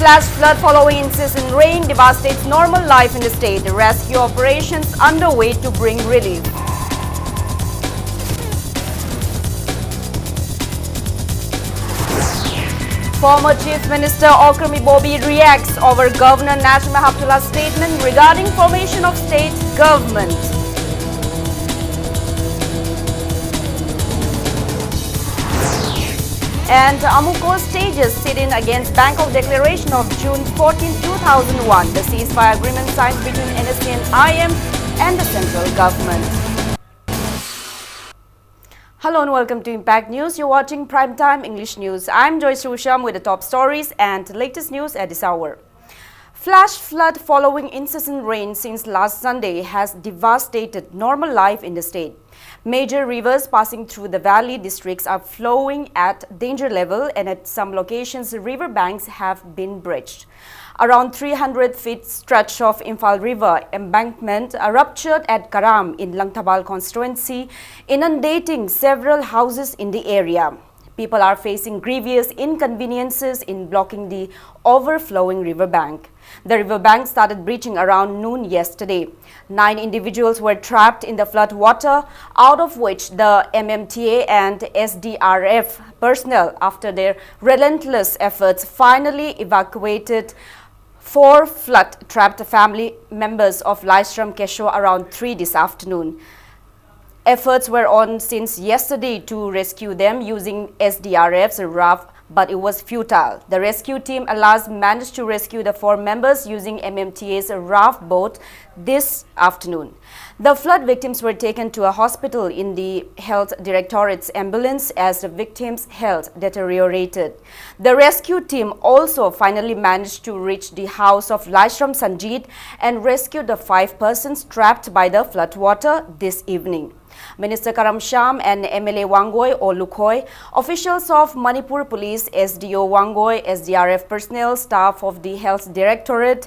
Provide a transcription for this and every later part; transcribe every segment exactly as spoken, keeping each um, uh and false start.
Flash flood following incessant rain devastates normal life in the state. Rescue operations underway to bring relief. Former Chief Minister Okarmi Bobi reacts over Governor Najma Heptullah's statement regarding formation of state government. And Amuko stages sit-in against Bangkok declaration of June fourteenth, two thousand one, the ceasefire agreement signed between N S C N I M and the central government. Hello and welcome to Impact News. You're watching Prime Time English News. I'm Joy Srusham with the top stories and latest news at this hour. Flash flood following incessant rain since last Sunday has devastated normal life in the state. Major rivers passing through the valley districts are flowing at danger level, and at some locations, river banks have been breached. Around three hundred feet stretch of Imphal River embankment ruptured at Karam in Langthabal constituency, inundating several houses in the area. People are facing grievous inconveniences in blocking the overflowing riverbank. The riverbank started breaching around noon yesterday. Nine individuals were trapped in the flood water, out of which the M M T A and S D R F personnel, after their relentless efforts, finally evacuated four flood-trapped family members of Laishram Kesho around three this afternoon. Efforts were on since yesterday to rescue them using S D R F's raft, but it was futile. The rescue team at last managed to rescue the four members using M M T A's raft boat this afternoon. The flood victims were taken to a hospital in the Health Directorate's ambulance as the victims' health deteriorated. The rescue team also finally managed to reach the house of Laishram Sanjit and rescue the five persons trapped by the floodwater this evening. Minister Karam Shyam and M L A Wangoi O Lukhoi, officials of Manipur Police, S D O Wangoi, S D R F personnel, staff of the Health Directorate,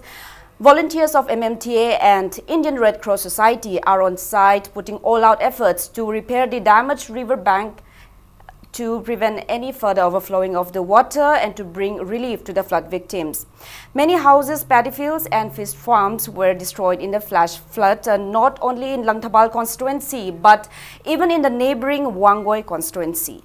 volunteers of M M T A and Indian Red Cross Society are on site, putting all-out efforts to repair the damaged riverbank to prevent any further overflowing of the water and to bring relief to the flood victims. Many houses, paddy fields, and fish farms were destroyed in the flash flood, uh, not only in Langthabal constituency, but even in the neighboring Wangoi constituency.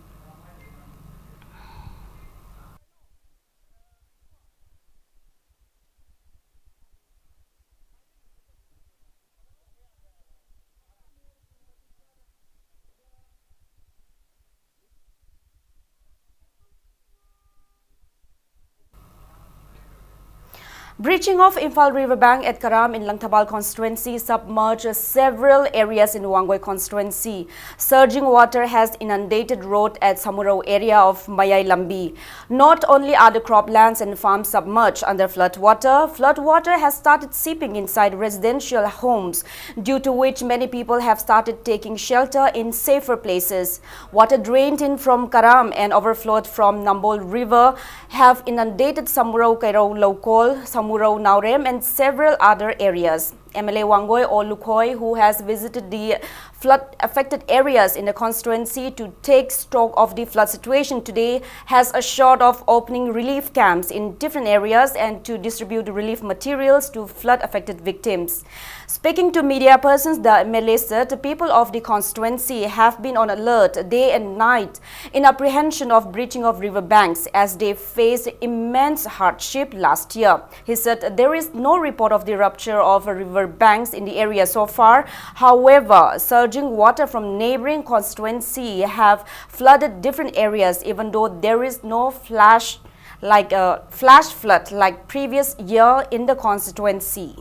Breaching of Imphal River bank at Karam in Langthabal constituency submerged several areas in Wangoi constituency. Surging water has inundated road at Samurao area of Mayai Lambi. Not only are the croplands and farms submerged under flood water, flood water has started seeping inside residential homes, due to which many people have started taking shelter in safer places. Water drained in from Karam and overflowed from Nambol River have inundated Samurao Kairao Lokol, Samurao Naorem, and several other areas. M L A Wangoi O Lukhoi, who has visited the flood affected areas in the constituency to take stock of the flood situation today, has assured of opening relief camps in different areas and to distribute relief materials to flood affected victims. Speaking to media persons, the M L A said the people of the constituency have been on alert day and night in apprehension of breaching of river banks as they faced immense hardship last year. He said there is no report of the rupture of river banks in the area so far. However, surging water from neighboring constituency have flooded different areas, even though there is no flash like a flash flood like previous year in the constituency.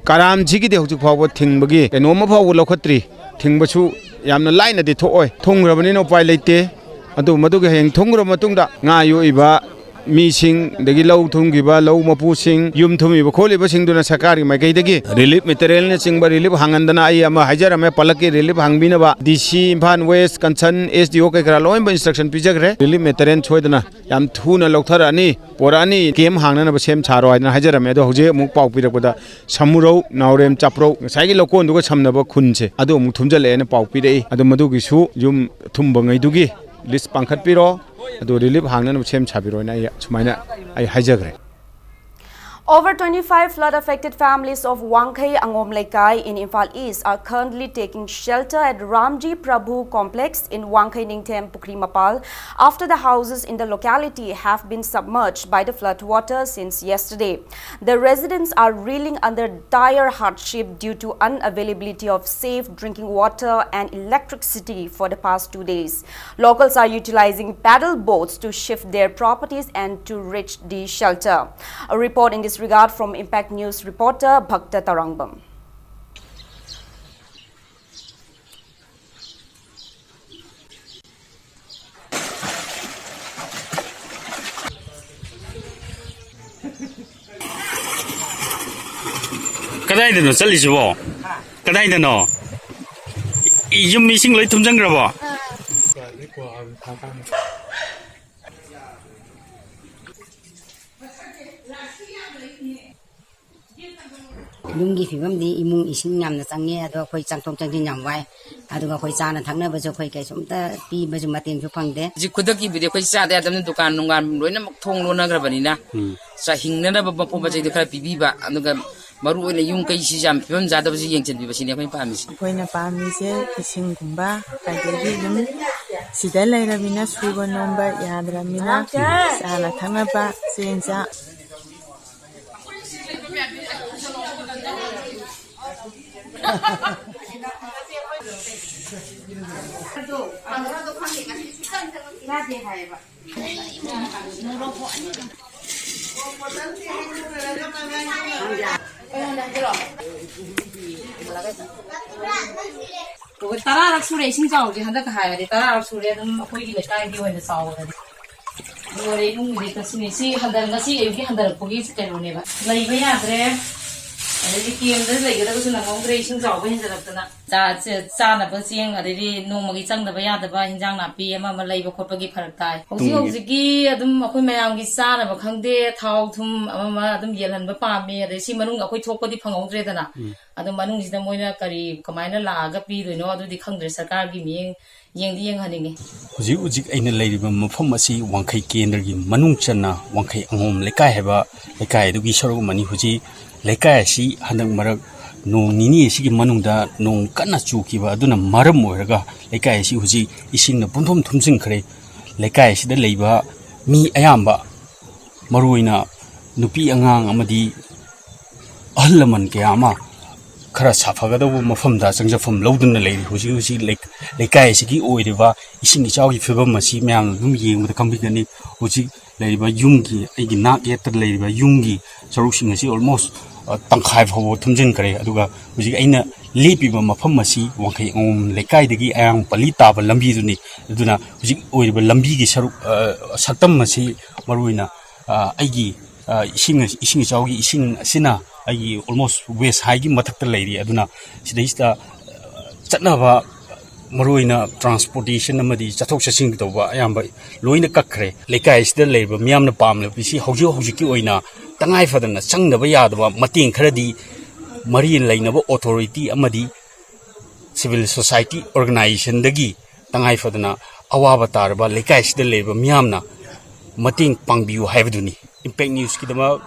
ꯀꯔꯥꯝꯁꯤꯒꯤꯗꯤ ꯍꯧꯖꯤꯛ ꯐꯥꯎꯕ ꯊꯤꯡꯕꯒꯤ ꯀꯩꯅꯣꯝꯃ ꯐꯥꯎꯕ ꯂꯧꯈꯠꯇ꯭ꯔꯤ꯫ ꯊꯤꯡꯕꯁꯨ ꯌꯥꯝꯅ ꯂꯥꯏꯅꯗꯤ ꯊꯣꯛꯑꯣꯏ꯫ ꯊꯨꯡꯈ꯭ꯔꯕꯅꯤꯅ ꯎꯄꯥꯏ ꯂꯩꯇꯦ꯫ ꯑꯗꯨ ꯃꯗꯨꯒꯤ ꯍꯌꯦꯡ ꯊꯨꯡꯈ꯭ꯔꯕ ꯃꯇꯨꯡꯗ ꯉꯥ ꯌꯣꯛꯏꯕ ꯃꯤꯁꯤꯡ, ꯑꯗꯒꯤ ꯂꯧ ꯊꯨꯝꯈꯤꯕ ꯂꯧ ꯃꯄꯨꯁꯤꯡ, ꯌꯨꯝ ꯊꯨꯝꯃꯤꯕ ꯈꯣꯠꯂꯤꯕꯁꯤꯡꯗꯨꯅ ꯁꯔꯀꯥꯔꯒꯤ ꯃꯥꯏꯀꯩꯗꯒꯤ relief materialꯅꯆꯤꯡꯕ relief ꯍꯥꯡꯍꯟꯗꯅ, ꯑꯩ ꯑꯃ ꯍꯥꯏꯖꯔꯝꯃꯦ, ꯄꯂꯛꯀꯤ relief ꯍꯥꯡꯕꯤꯅꯕ꯫ D C Imphal west, concern S D O ꯀꯩ ꯀꯔꯥ ꯂꯣꯏꯅꯃꯛ instruction ꯄꯤꯖꯈ꯭ꯔꯦ꯫ Relief material ꯁꯣꯏꯗꯅ ꯌꯥꯝ ꯊꯨꯅ ꯂꯧꯊꯔꯛꯑꯅꯤ, ꯄꯣꯔꯛꯑꯅꯤ, camp ꯍꯥꯡꯅꯅꯕ ꯁꯦꯝ ꯁꯥꯔꯣ ꯍꯥꯏꯗꯅ ꯍꯥꯏꯖꯔꯝꯃꯦ꯫ ꯑꯗꯣ ꯍꯧꯖꯤꯛ ꯑꯃꯨꯛ ꯄꯥꯎ ꯄꯤꯔꯛꯄꯗ ꯁꯃꯨꯔꯧ, ꯅꯥꯎꯔꯦꯝ, ꯆꯥꯄ꯭ꯔꯧ, ꯉꯁꯥꯏꯒꯤ ꯂꯧꯀꯣꯟꯗꯨꯒ ꯁꯝꯅꯕ ꯈꯨꯟꯁꯦ ꯑꯗꯨ ꯑꯃꯨꯛ ꯊꯨꯝꯖꯤꯜꯂꯛꯑꯦꯅ ꯄꯥꯎ ꯄꯤꯔꯛꯏ꯫ ꯑꯗꯨ ꯃꯗꯨꯒꯤꯁꯨ ꯌꯨꯝ ꯊꯨꯝꯕꯉꯩꯗꯨꯒꯤ list ꯄꯥꯡꯈꯠꯄꯤꯔꯣ꯫ ꯑꯗꯨ relief ꯍꯥꯡꯅꯅꯕ ꯁꯦꯝ ꯁꯥꯕꯤꯔꯣꯅ ꯑꯩ ꯁꯨꯃꯥꯏꯅ ꯑꯩ ꯍꯥꯏꯖꯈ꯭ꯔꯦ꯫ Over twenty-five flood affected families of Wangkhei Angom Leikai in Imphal East are currently taking shelter at Ramji Prabhu Complex in Wangkhei Ningthem Pukri Mapal after the houses in the locality have been submerged by the flood water since yesterday. The residents are reeling under dire hardship due to unavailability of safe drinking water and electricity for the past two days. Locals are utilizing paddle boats to shift their properties and to reach the shelter. A report in this regard from Impact News reporter Bhakta Tarangbam. ꯀꯗꯥꯏꯗꯅꯣ ꯆꯠꯂꯤꯁꯤꯕꯣ? ꯀꯗꯥꯏꯗꯅꯣ? ꯌꯨꯝ ꯏꯁꯤꯡ ꯂꯣꯏ ꯊꯨꯝꯖꯤꯟꯈ꯭ꯔꯕꯣ? ꯌꯨꯝꯒꯤ ꯐꯤꯕꯝꯗꯤ ꯏꯃꯨꯡ ꯏꯁꯤꯡ ꯌꯥꯝꯅ ꯆꯪꯉꯦ, ꯑꯗꯣ ꯑꯩꯈꯣꯏ ꯆꯪꯊꯣꯛ ꯆꯪꯁꯤꯟ ꯌꯥꯝ ꯋꯥꯏ꯫ ꯑꯗꯨꯒ ꯑꯩꯈꯣꯏ ꯆꯥꯅ ꯊꯛꯅꯕꯁꯨ ꯑꯩꯈꯣꯏ ꯀꯩꯁꯨꯝꯇ ꯄꯤꯕꯁꯨ ꯃꯇꯦꯡꯁꯨ ꯐꯪꯗꯦ꯫ ꯍꯧꯖꯤꯛ ꯈꯨꯗꯛꯀꯤꯕꯨꯗꯤ ꯑꯩꯈꯣꯏ ꯆꯥꯗ ꯌꯥꯗꯕꯅꯤꯅ ꯗꯨꯀꯥꯟ ꯅꯨꯡꯒꯥꯟ ꯂꯣꯏꯅꯃꯛ ꯊꯣꯡ ꯂꯣꯟꯅꯈ꯭ꯔꯕꯅꯤꯅ, ꯎꯝ꯫ ꯆꯥ ꯍꯤꯡꯅꯅꯕ ꯃꯄꯣꯠ ꯃꯆꯩꯗꯣ ꯈꯔ ꯄꯤꯕꯤꯕ, ꯑꯗꯨꯒ ꯃꯔꯨ ꯑꯣꯏꯅ ꯌꯨꯝ ꯀꯩꯁꯤ ꯌꯥꯝ ꯐꯤꯕꯝ ꯆꯥꯗꯕꯁꯤ ꯌꯦꯡꯁꯤꯟꯕꯤꯕꯁꯤꯅꯦ ꯑꯩꯈꯣꯏꯅ ꯄꯥꯝꯃꯤꯁꯤ꯫ ꯑꯩꯈꯣꯏꯅ ꯄꯥꯝꯃꯤꯁꯦ ꯏꯁꯤꯡꯒꯨꯝꯕ, ꯑꯗꯒꯤ ꯑꯗꯨꯝ ꯁꯤꯗ ꯂꯩꯔꯕꯅꯤꯅ ꯁꯨꯕ ꯅꯣꯝꯕ ꯌꯥꯗ꯭ꯔꯕꯅꯤꯅ ꯆꯥꯅ ꯊꯛꯅꯕ ꯆꯦꯡ ꯆꯥꯛ꯫ ꯇꯔꯥꯔꯛ ꯁꯨꯔꯦ ꯏꯁꯤꯡ ꯆꯥꯎꯕꯁꯦ, ꯍꯟꯗꯛꯀ ꯍꯥꯏꯔꯗꯤ ꯇꯔꯥꯔꯛ ꯁꯨꯔꯦ꯫ ꯑꯗꯨꯝ ꯑꯩꯈꯣꯏꯒꯤ ꯂꯩꯀꯥꯏꯒꯤ ꯑꯣꯏꯅ ꯆꯥꯎꯔꯗꯤ꯫ ꯂꯣꯏꯔꯦ, ꯏꯃꯨꯡꯒꯤꯗꯤ ꯉꯁꯤꯅꯤ꯫ ꯁꯤ ꯍꯟꯗꯛ, ꯉꯁꯤ ꯑꯌꯨꯛꯀꯤ ꯍꯟꯊꯔꯛꯄꯒꯤ ꯀꯩꯅꯣꯅꯦꯕ꯫ ꯂꯩꯕ ꯌꯥꯗ꯭ꯔꯦ꯫ ꯑꯗꯩꯗꯤ ꯀꯦꯝꯗ ꯂꯩꯒꯗꯕꯁꯨ ꯅꯪꯍꯧꯗ꯭ꯔꯦ, ꯏꯁꯤꯡ ꯆꯥꯎꯕ ꯍꯦꯟꯖꯜꯂꯛꯇꯅ꯫ ꯆꯥ-, ꯆꯦ-, ꯆꯥꯅꯕ ꯆꯦꯡ, ꯑꯗꯩꯗꯤ ꯅꯣꯡꯃꯒꯤ ꯆꯪꯗꯕ ꯌꯥꯗꯕ ꯍꯤꯟꯖꯥꯡ ꯅꯥꯄꯤ ꯑꯃ ꯑꯃ ꯂꯩꯕ ꯈꯣꯠꯄꯒꯤ ꯐꯔꯛ ꯇꯥꯏ꯫ ꯍꯧꯖꯤꯛ ꯇꯨꯡꯒꯤ ꯍꯧꯖꯤꯛꯀꯤ ꯑꯗꯨꯝ ꯑꯩꯈꯣꯏ ꯃꯌꯥꯝꯒꯤ ꯆꯥꯅꯕ ꯈꯪꯗꯦ, ꯊꯥꯎ ꯊꯨꯝ ꯑꯃ ꯑꯃ ꯑꯗꯨꯝ ꯌꯦꯜꯍꯟꯕ ꯄꯥꯝꯃꯤ꯫ ꯑꯗꯩ ꯁꯤ ꯃꯅꯨꯡ ꯑꯩꯈꯣꯏ ꯊꯣꯛꯄꯗꯤ ꯐꯪꯍꯧꯗ꯭ꯔꯦꯗꯅ꯫ ꯎꯝ꯫ ꯑꯗꯣ ꯃꯅꯨꯡꯁꯤꯗ ꯃꯣꯏꯅ ꯀꯔꯤ, ꯀꯃꯥꯏꯅ ꯂꯥꯛꯑꯒ ꯄꯤꯗꯣꯏꯅꯣ, ꯑꯗꯨꯗꯤ ꯈꯪꯗ꯭ꯔꯦ꯫ ꯁꯔꯀꯥꯔꯒꯤ ꯃꯤꯠꯌꯦꯡ ꯌꯦꯡꯗꯤ ꯌꯦꯡꯍꯟꯅꯤꯡꯉꯤ꯫ ꯍꯧꯖꯤꯛ ꯍꯧꯖꯤꯛ ꯑꯩꯅ ꯂꯩꯔꯤꯕ ꯃꯐꯝ ꯑꯁꯤ ꯋꯥꯡꯈꯩ ꯀꯦꯟꯗ꯭ꯔꯒꯤ ꯃꯅꯨꯡ ꯆꯟꯅ ꯋꯥꯡꯈꯩ ꯑꯉꯣꯝ ꯂꯩꯀꯥꯏ ꯍꯥꯏꯕ ꯂꯩꯀꯥꯏ ꯑꯗꯨꯒꯤ ꯁꯔꯨꯛ ꯑꯃꯅꯤ꯫ ꯍꯧꯖꯤꯛ ꯂꯩꯀꯥꯏ ꯑꯁꯤ ꯍꯟꯗꯛ ꯃꯔꯛ ꯅꯣꯡ ꯅꯤꯅꯤ ꯑꯁꯤꯒꯤ ꯃꯅꯨꯡꯗ ꯅꯣꯡ ꯀꯟꯅ ꯆꯨꯈꯤꯕ ꯑꯗꯨꯅ ꯃꯔꯝ ꯑꯣꯏꯔꯒ ꯂꯩꯀꯥꯏ ꯑꯁꯤ ꯍꯧꯖꯤꯛ ꯏꯁꯤꯡꯅ ꯄꯨꯝꯊꯨꯝ ꯊꯨꯝꯖꯤꯟꯈ꯭ꯔꯦ꯫ ꯂꯩꯀꯥꯏ ꯑꯁꯤꯗ ꯂꯩꯕ ꯃꯤ ꯑꯌꯥꯝꯕ, ꯃꯔꯨꯑꯣꯏꯅ ꯅꯨꯄꯤ ꯑꯉꯥꯡ ꯑꯃꯗꯤ ꯑꯍꯜ ꯂꯃꯟ ꯀꯌꯥ ꯑꯃ ꯈꯔ ꯁꯥꯐꯒꯗꯧꯕ ꯃꯐꯝꯗ ꯆꯪꯖꯐꯝ ꯂꯧꯗꯨꯅ ꯂꯩꯔꯤ꯫ ꯍꯧꯖꯤꯛ ꯍꯧꯖꯤꯛ ꯂꯩ-, ꯂꯩꯀꯥꯏ ꯑꯁꯤꯒꯤ ꯑꯣꯏꯔꯤꯕ ꯏꯁꯤꯡ ꯏꯆꯥꯎꯒꯤ ꯐꯤꯕꯝ ꯑꯁꯤ ꯃꯌꯥꯝꯅ ꯑꯗꯨꯝ ꯌꯦꯡꯕꯗ ꯈꯪꯕꯤꯒꯅꯤ꯫ ꯍꯧꯖꯤꯛ ꯂꯩꯔꯤꯕ ꯌꯨꯝꯒꯤ, ꯑꯩꯒꯤ ꯅꯥꯛ ꯌꯦꯠꯇ ꯂꯩꯔꯤꯕ ꯌꯨꯝꯒꯤ ꯁꯔꯨꯛꯁꯤꯡ ꯑꯁꯤ almost, ꯑ, ꯇꯪꯈꯥꯏ ꯐꯥꯎꯕ ꯊꯨꯝꯖꯤꯟꯈ꯭ꯔꯦ꯫ ꯑꯗꯨꯒ ꯍꯧꯖꯤꯛ ꯑꯩꯅ ꯂꯦꯞꯄꯤꯕ ꯃꯐꯝ ꯑꯁꯤ ꯋꯥꯡꯈꯩ ꯑꯉꯣꯝ ꯂꯩꯀꯥꯏꯗꯒꯤ ꯑꯌꯥꯡ ꯄꯜꯂꯤ ꯇꯥꯕ ꯂꯝꯕꯤꯗꯨꯅꯤ꯫ ꯑꯗꯨꯅ ꯍꯧꯖꯤꯛ ꯑꯣꯏꯔꯤꯕ ꯂꯝꯕꯤꯒꯤ ꯁꯔꯨꯛ, ꯑ, ꯁꯛꯇꯝ ꯑꯁꯤ ꯃꯔꯨꯑꯣꯏꯅ, ꯑ, ꯑꯩꯒꯤ, ꯑ, ꯏꯁꯤꯡ ꯑꯁꯤ, ꯏꯁꯤꯡ ꯏꯆꯥꯎꯒꯤ ꯏꯁꯤꯡ ꯑꯁꯤꯅ ꯑꯩꯒꯤ almost waist high ꯒꯤ ꯃꯊꯛꯇ ꯂꯩꯔꯤ꯫ ꯑꯗꯨꯅ ꯁꯤꯗꯩꯁꯤꯗ, ꯑ, ꯆꯠꯅꯕ, ꯃꯔꯨꯑꯣꯏꯅ transportation ꯑꯃꯗꯤ ꯆꯠꯊꯣꯛ ꯆꯠꯁꯤꯟ ꯇꯧꯕ ꯑꯌꯥꯝꯕ ꯂꯣꯏꯅ ꯀꯛꯈ꯭ꯔꯦ꯫ ꯂꯩꯀꯥꯏ ꯑꯁꯤꯗ ꯂꯩꯔꯤꯕ ꯃꯤꯌꯥꯝꯅ ꯄꯥꯝꯂꯤꯕꯁꯤ ꯍꯧꯖꯤꯛ ꯍꯧꯖꯤꯛꯀꯤ ꯑꯣꯏꯅ ꯇꯉꯥꯏ ꯐꯗꯅ ꯆꯪꯗꯕ ꯌꯥꯗꯕ ꯃꯇꯦꯡ ꯈꯔꯗꯤ ꯃꯔꯤ ꯂꯩꯅꯕ authority ꯑꯃꯗꯤ civil society organization ꯗꯒꯤ ꯇꯉꯥꯏ ꯐꯗꯅ ꯑꯋꯥꯕ ꯇꯥꯔꯕ ꯂꯩꯀꯥꯏꯁꯤꯗ ꯂꯩꯔꯤꯕ ꯃꯤꯌꯥꯝꯅ ꯃꯇꯦꯡ ꯄꯥꯡꯕꯤꯌꯨ ꯍꯥꯏꯕꯗꯨꯅꯤ꯫ Impact News ꯀꯤꯗꯃꯛ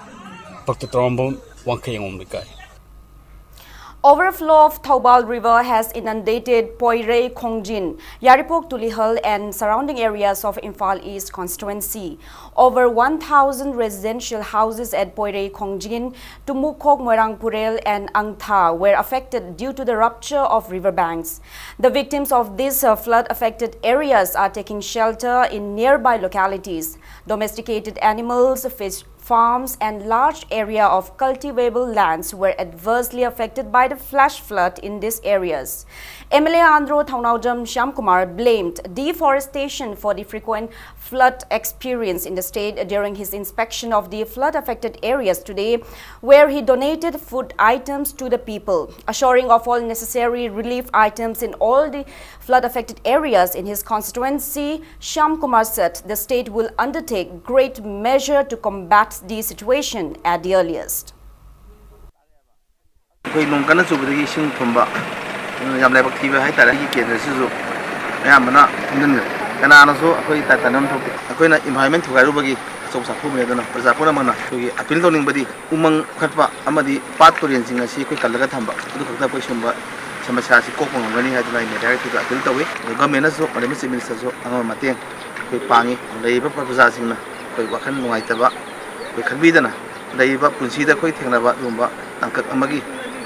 ꯄꯛꯇ ꯇꯧꯔꯝꯕ ꯋꯥꯡꯈꯩ ꯑꯉꯣꯝ ꯂꯩꯀꯥꯏ꯫ Overflow of Thoubal River has inundated Poirei, Khongjin, Yairipok, Tulihal and surrounding areas of Imphal East constituency. Over one thousand residential houses at Poirei, Khongjin, Tumukhok, Moirangpurel and Angtha were affected due to the rupture of river banks. The victims of these, uh, flood-affected areas are taking shelter in nearby localities. Domesticated animals, fish, farms and large area of cultivable lands were adversely affected by the flash flood in these areas. M L A Andro Thaonaojam Shyamkumar blamed deforestation for the frequent flood experience in the state during his inspection of the flood affected areas today, where he donated food items to the people. Assuring of all necessary relief items in all the flood affected areas in his constituency, Shyamkumar said the state will undertake great measure to combat the situation at the earliest. ꯑꯩꯈꯣꯏ ꯅꯣꯡ ꯀꯟꯅ ꯆꯨꯕꯗꯒꯤ ꯏꯁꯤꯡ ꯊꯨꯝꯕ, ꯑꯗꯨꯅ ꯌꯥꯝ ꯂꯥꯏꯕꯛ ꯊꯤꯕ ꯍꯥꯏꯇꯥꯔꯦ꯫ ꯑꯩꯒꯤ ꯀꯦꯟꯗ꯭ꯔꯁꯤꯁꯨ ꯑꯌꯥꯝꯕꯅ ꯊꯨꯝꯖꯤꯟꯈ꯭ꯔꯦ꯫ ꯀꯅꯥꯅꯁꯨ ꯑꯩꯈꯣꯏ ꯇꯥꯏꯇꯥꯅꯤꯌꯝ ꯊꯣꯛꯇꯦ꯫ ꯑꯩꯈꯣꯏꯅ environment ꯊꯨꯒꯥꯏꯔꯨꯕꯒꯤ ꯑꯆꯧꯕ ꯁꯥꯐꯨꯅꯤ꯫ ꯑꯗꯨꯅ ꯄ꯭ꯔꯖꯥ ꯄꯨꯝꯅꯃꯛꯅ ꯑꯩꯈꯣꯏꯒꯤ appeal ꯇꯧꯅꯤꯡꯕꯗꯤ ꯎꯃꯪ ꯀꯣꯛꯊꯠꯄ ꯑꯃꯗꯤ ꯄꯥꯠ ꯇꯨꯔꯦꯟꯁꯤꯡ ꯑꯁꯤ ꯑꯩꯈꯣꯏ ꯀꯜꯂꯒ ꯊꯝꯕ, ꯑꯗꯨ ꯈꯛꯇ ꯑꯩꯈꯣꯏ ꯁꯤꯒꯨꯝꯕ ꯁꯃꯁ꯭ꯌꯥ ꯑꯁꯤ ꯀꯣꯛꯄ ꯉꯝꯒꯅꯤ ꯍꯥꯏꯗꯨꯅ ꯑꯩ media ꯒꯤ ꯊ꯭ꯔꯨꯗ appeal ꯇꯧꯏ꯫ ꯑꯗꯨꯒ government ꯅꯁꯨ, ꯃꯥꯂꯦꯝꯕ Chief Minister ꯁꯨ ꯑꯉꯝꯕ ꯃꯇꯦꯡ ꯑꯩꯈꯣꯏ ꯄꯥꯡꯉꯤ꯫ ꯂꯩꯔꯤꯕ ꯄ꯭ꯔꯖꯥꯁꯤꯡꯅ ꯑꯩꯈꯣꯏ ꯋꯥꯈꯜ ꯅꯨꯡꯉꯥꯏꯇꯕ, ꯑꯩꯈꯣꯏ ꯈꯟꯕꯤꯗꯅ ꯂꯩꯔꯤꯕ ꯄꯨꯟꯁꯤꯗ ꯑꯩꯈꯣꯏ ꯊꯦꯡꯅꯕ ꯑꯗꯨꯒꯨꯝꯕ ꯇꯥꯡꯀꯛ ꯑꯃꯒꯤ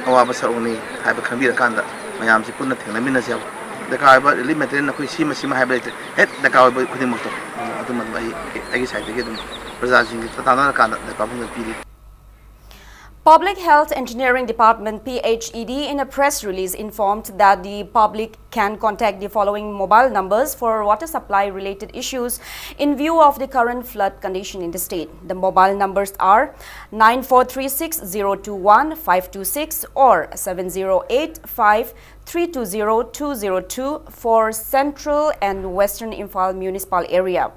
ꯑꯋꯥꯕ ꯁꯔꯨꯛꯅꯤ ꯍꯥꯏꯕ ꯈꯪꯕꯤꯔꯀꯥꯟꯗ ꯃꯌꯥꯝꯁꯤ ꯄꯨꯟꯅ ꯊꯦꯡꯅꯃꯤꯟꯅꯁꯤ ꯍꯥꯏꯕ꯫ ꯗꯔꯀꯥꯔ ꯑꯣꯏꯕ relief material ꯑꯩꯈꯣꯏ ꯁꯤꯃ ꯁꯤꯃ ꯍꯥꯏꯕ ꯂꯩꯇ꯭ꯔꯦ, ꯍꯦꯛ ꯗꯔꯀꯥꯔ ꯑꯣꯏꯕ ꯈꯨꯗꯤꯡꯃꯛꯇꯣ ꯑꯗꯨꯝ ꯑꯗꯨꯝ ꯑꯩ ꯑꯩꯒꯤ side ꯇꯒꯤ ꯑꯗꯨꯝ ꯄ꯭ꯔꯖꯥꯁꯤꯡꯒꯤ ꯇꯥꯟꯅꯔꯀꯥꯟꯗ ꯗꯔꯀꯥꯔ ꯃꯐꯝꯗ ꯄꯤꯔꯤ꯫ Public Health Engineering Department, P H E D, in a press release informed that the public can contact the following mobile numbers for water supply related issues in view of the current flood condition in the state. The mobile numbers are nine four three six zero two one five two six or seven zero eight five three two zero two zero two for Central and Western Imphal Municipal Area,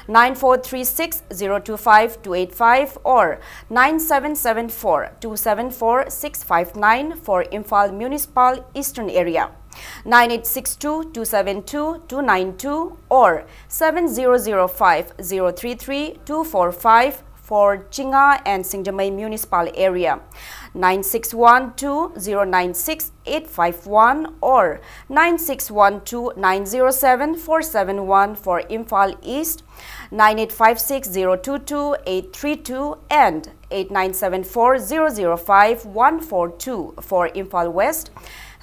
nine four three six zero two five two eight five or nine seven seven four two seven four six five nine for Imphal Municipal Eastern Area, nine eight six two two seven two two nine two or seven zero zero five zero three three two four five for Chinga and Singjamei Municipal Area, nine six one two zero nine six eight five one or nine six one two nine zero seven four seven one for Imphal East, nine eight five six zero two two eight three two and eight nine seven four zero zero five one four two for Imphal West,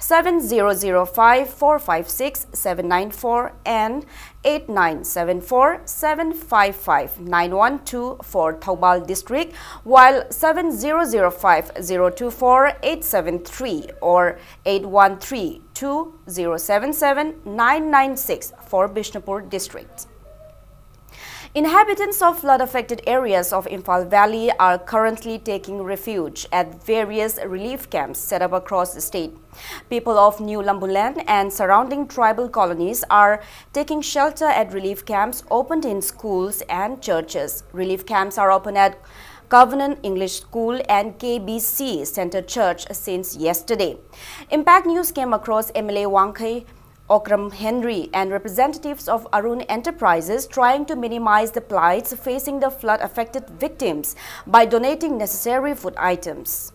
seven zero zero five four five six seven nine four and eight nine seven four seven five five nine one two for Thoubal District, while seven zero zero five zero two four eight seven three or eight one three two zero seven seven nine nine six for Bishnupur District. Inhabitants of flood-affected areas of Imphal Valley are currently taking refuge at various relief camps set up across the state. People of New Lambulan and surrounding tribal colonies are taking shelter at relief camps opened in schools and churches. Relief camps are open at Covenant English School and K B C Center Church since yesterday. Impact News came across M L A Wangkhei Okram Henry and representatives of Arun Enterprises trying to minimize the plights facing the flood-affected victims by donating necessary food items.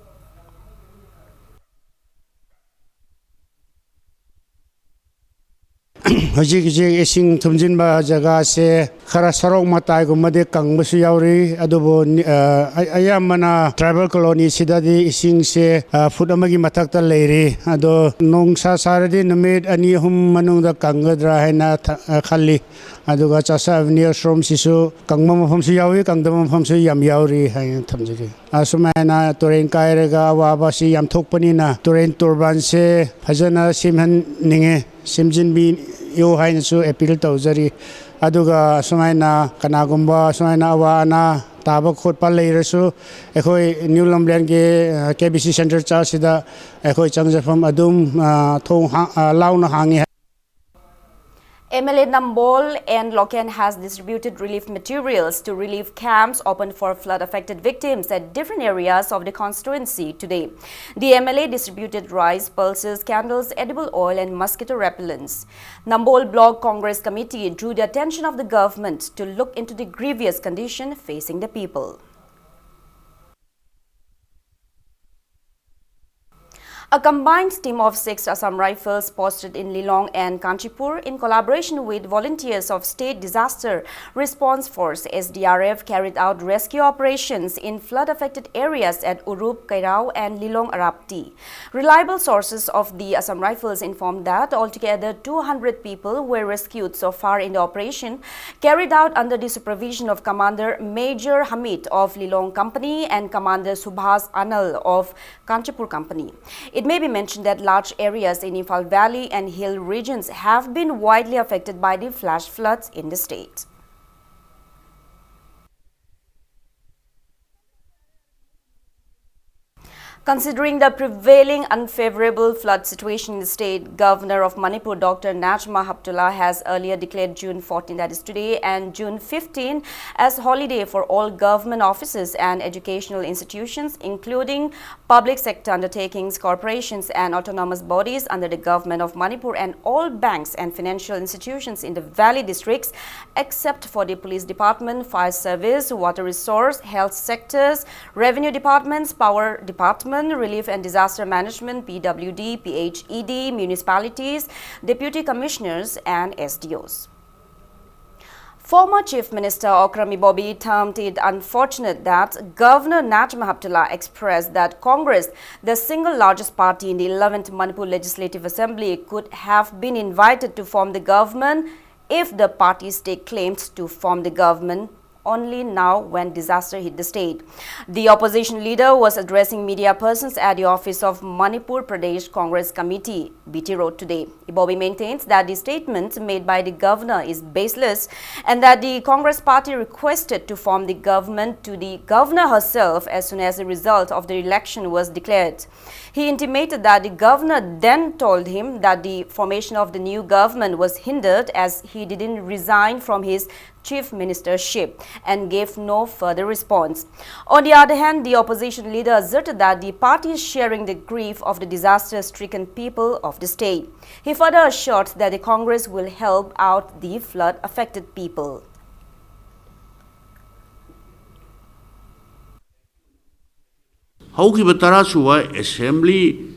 ꯍꯧꯖꯤꯛ ꯍꯧꯖꯤꯛ ꯏꯁꯤꯡ ꯊꯨꯝꯖꯤꯟꯕ ꯖꯒꯥꯁꯦ ꯈꯔ ꯁꯔꯣꯛ ꯃꯇꯥꯏꯒꯨꯝꯕꯗꯤ ꯀꯪꯕꯁꯨ ꯌꯥꯎꯔꯤ, ꯑꯗꯨꯕꯨ ꯅꯤ-, ꯑ, ꯑ-, ꯑꯌꯥꯝꯕꯅ ꯇ꯭ꯔꯥꯏꯕꯦꯜ ꯀꯣꯂꯣꯅꯤꯁꯤꯗꯗꯤ ꯏꯁꯤꯡꯁꯦ, ꯑ, ꯐꯨꯠ ꯑꯃꯒꯤ ꯃꯊꯛꯇ ꯂꯩꯔꯤ꯫ ꯑꯗꯣ ꯅꯣꯡꯁꯥ ꯁꯥꯔꯗꯤ ꯅꯨꯃꯤꯠ ꯑꯅꯤ ꯑꯍꯨꯝ ꯃꯅꯨꯡꯗ ꯀꯪꯒꯗ꯭ꯔꯥ ꯍꯥꯏꯅ ꯊ-, ꯑ, ꯈꯜꯂꯤ꯫ ꯑꯗꯨꯒ ꯆꯥꯁꯥ ꯑꯦꯚꯦꯅ꯭ꯌꯨ ꯑꯁꯣꯝꯁꯤꯁꯨ ꯀꯪꯕ ꯃꯐꯝꯁꯨ ꯌꯥꯎꯏ, ꯀꯪꯗꯕ ꯃꯐꯝꯁꯨ ꯌꯥꯝ ꯌꯥꯎꯔꯤ ꯍꯥꯏꯅ ꯊꯝꯖꯒꯦ꯫ ꯑꯁꯨꯃꯥꯏꯅ ꯇꯨꯔꯦꯟ ꯀꯥꯏꯔꯒ ꯑꯋꯥꯕꯁꯤ ꯌꯥꯝ ꯊꯣꯛꯄꯅꯤꯅ ꯇꯨꯔꯦꯟ ꯇꯣꯔꯕꯥꯟꯁꯦ ꯐꯖꯅ ꯁꯦꯝꯍꯟꯅꯤꯡꯉꯦ, ꯁꯦꯝꯖꯤꯟꯕꯤꯌꯨ ꯍꯥꯏꯅꯁꯨ ꯑꯦꯄꯤꯜ ꯇꯧꯖꯔꯤ꯫ ꯑꯗꯨꯒ ꯁꯨꯃꯥꯏꯅ ꯀꯅꯥꯒꯨꯝꯕ ꯁꯨꯃꯥꯏꯅ ꯑꯋꯥ ꯑꯅꯥ ꯇꯥꯕ ꯈꯣꯠꯄ ꯂꯩꯔꯁꯨ ꯑꯩꯈꯣꯏ ꯅ꯭ꯌꯨ ꯂꯝꯂꯦꯟꯒꯤ, ꯑ, ꯀꯦ ꯕꯤ ꯁꯤ ꯁꯦꯟꯇꯔ ꯆꯔꯆꯁꯤꯗ ꯑꯩꯈꯣꯏ ꯆꯪꯖꯐꯝ ꯑꯗꯨꯝ, ꯑ, ꯊꯣꯡ ꯍꯥ-, ꯑ, ꯂꯥꯎꯅ ꯍꯥꯡꯉꯤ꯫ M L A Nambol N Loken has distributed relief materials to relief camps open for flood-affected victims at different areas of the constituency today. The M L A distributed rice, pulses, candles, edible oil, and mosquito repellents. Nambol Block Congress Committee drew the attention of the government to look into the grievous condition facing the people. A combined team of six Assam Rifles posted in Lilong and Kanchipur, in collaboration with volunteers of State Disaster Response Force, S D R F, carried out rescue operations in flood-affected areas at Urup, Kairao, and Lilong Arapti. Reliable sources of the Assam Rifles informed that altogether two hundred people were rescued so far in the operation, carried out under the supervision of Commander Major Hamid of Lilong Company and Commander Subhas Anal of Kanchipur Company. It may be mentioned that large areas in Imphal Valley and hill regions have been widely affected by the flash floods in the state. Considering the prevailing unfavorable flood situation in the state, Governor of Manipur, Doctor Najma Heptulla, has earlier declared June fourteen, that is today, and June fifteen as holiday for all government offices and educational institutions, including public sector undertakings, corporations, and autonomous bodies under the Government of Manipur, and all banks and financial institutions in the valley districts, except for the police department, fire service, water resource, health sectors, revenue departments, power department, relief and disaster management, P W D, P H E D, municipalities, deputy commissioners, and S D Os. Former Chief Minister Okram Ibobi termed it unfortunate that Governor Najma Heptulla expressed that Congress, the single largest party in the eleventh Manipur Legislative Assembly, could have been invited to form the government if the party staked claims to form the government only now when disaster hit the state. The opposition leader was addressing media persons at the office of Manipur Pradesh Congress Committee, B T Road, today. Ibobi maintains that the statements made by the governor is baseless and that the Congress party requested to form the government to the governor herself as soon as the result of the election was declared. He intimated that the governor then told him that the formation of the new government was hindered as he didn't resign from his chief ministership and gave no further response. On the other hand, the opposition leader asserted that the party is sharing the grief of the disaster-stricken people of the state. He further assured that the Congress will help out the flood-affected people. ꯍꯧꯈꯤꯕ ꯇꯔꯥ ꯁꯨꯕ assembly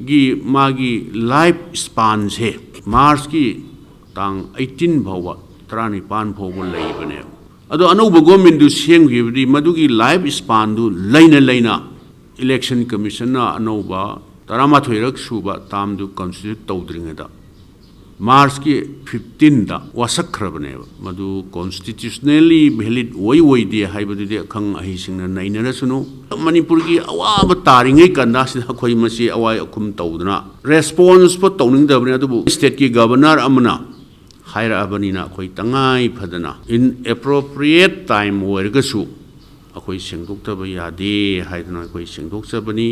ꯒꯤ ꯃꯥꯒꯤ life ꯁ꯭ꯄꯥꯟꯁꯦ ꯃꯥꯔꯆꯀꯤ ꯇꯥꯡ eighteen ꯐꯥꯎꯕ, ꯇꯔꯥꯅꯤꯄꯥꯟ ꯐꯥꯎꯕ ꯂꯩꯕꯅꯦꯕ꯫ ꯑꯗꯣ ꯑꯅꯧꯕ ꯒꯣꯔꯃꯦꯟꯗꯨ ꯁꯦꯝꯈꯤꯕꯗꯤ ꯃꯗꯨꯒꯤ ꯂꯥꯏꯐ ꯁ꯭ꯄꯥꯟꯗꯨ ꯂꯩꯅ ꯂꯩꯅ ꯏꯂꯦꯛꯁꯟ ꯀꯃꯤꯁꯟꯅ ꯑꯅꯧꯕ ꯇꯔꯥꯃꯥꯊꯣꯏꯔꯛ ꯁꯨꯕ ꯇꯥꯝꯗꯨ ꯀꯟꯁꯇꯤꯇ꯭ꯌꯨꯠ ꯇꯧꯗ꯭ꯔꯤꯉꯩꯗ ꯃꯥꯔꯆꯀꯤ ꯐꯤꯐꯇꯤꯟꯗ ꯋꯥꯁꯛꯈ꯭ꯔꯕꯅꯦꯕ꯫ ꯃꯗꯨ ꯀꯣꯟꯁꯇꯤꯇ꯭ꯌꯨꯁꯅꯦꯜꯂꯤ ꯚꯦꯂꯤꯠ ꯑꯣꯏ ꯑꯣꯏꯗꯦ ꯍꯥꯏꯕꯗꯨꯗꯤ ꯑꯈꯪ ꯑꯍꯩꯁꯤꯡꯅ ꯅꯩꯅꯔꯁꯅꯨ꯫ ꯃꯅꯤꯄꯨꯔꯒꯤ ꯑꯋꯥꯕ ꯇꯥꯔꯤꯉꯩ ꯀꯥꯟꯗ ꯁꯤꯗ ꯑꯩꯈꯣꯏ ꯃꯁꯤ ꯑꯋꯥꯏ ꯑꯈꯨꯝ ꯇꯧꯗꯅ ꯔꯦꯁꯄꯣꯟꯁꯄꯨ ꯇꯧꯅꯤꯡꯗꯕꯅꯤ꯫ ꯑꯗꯨꯕꯨ ꯁ꯭ꯇꯦꯠꯀꯤ ꯒꯕꯔꯅꯔ ꯑꯃꯅ ꯍꯥꯏꯔꯛꯑꯕꯅꯤꯅ ꯑꯩꯈꯣꯏ ꯇꯉꯥꯏ ꯐꯗꯅ ꯏꯟ ꯑꯦꯄ꯭ꯔꯣꯄ꯭ꯔꯤꯌꯦꯠ ꯇꯥꯏꯝ ꯑꯣꯏꯔꯒꯁꯨ ꯑꯩꯈꯣꯏ ꯁꯦꯡꯗꯣꯛꯇꯕ ꯌꯥꯗꯦ ꯍꯥꯏꯗꯨꯅ ꯑꯩꯈꯣꯏ ꯁꯦꯡꯗꯣꯛꯆꯕꯅꯤ꯫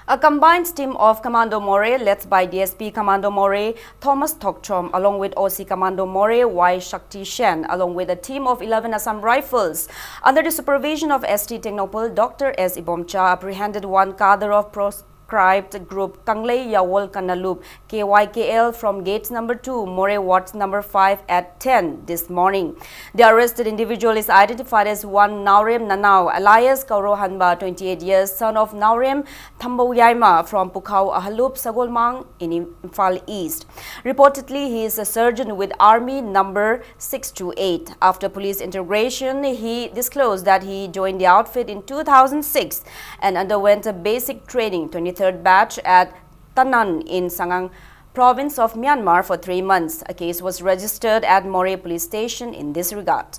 A combined team of Commando Moreh, led by D S P Commando Moreh Thomas Thokchom, along with O C Commando Moreh Y Shakti Shen, along with a team of eleven Assam Rifles, under the supervision of S T Tengnoupal Doctor S Ibomcha, apprehended one cadre of proscribed group Kanglei Yawol Kanalup, K Y K L, from gate number two, Moreh Ward number five, at ten this morning. The arrested individual is identified as one Naorem Nanao, alias Kauro Hanba, twenty-eight years, son of Naorem Thambou Yaima from Pukhao Ahalup, Sagolmang in Imphal East. Reportedly, he is a surgeon with Army number six two eight. After police interrogation, he disclosed that he joined the outfit in two thousand six and underwent a basic training, twenty-third batch, at Tanan in Sangang province of Myanmar for three months. A case was registered at Moreh Police Station in this regard.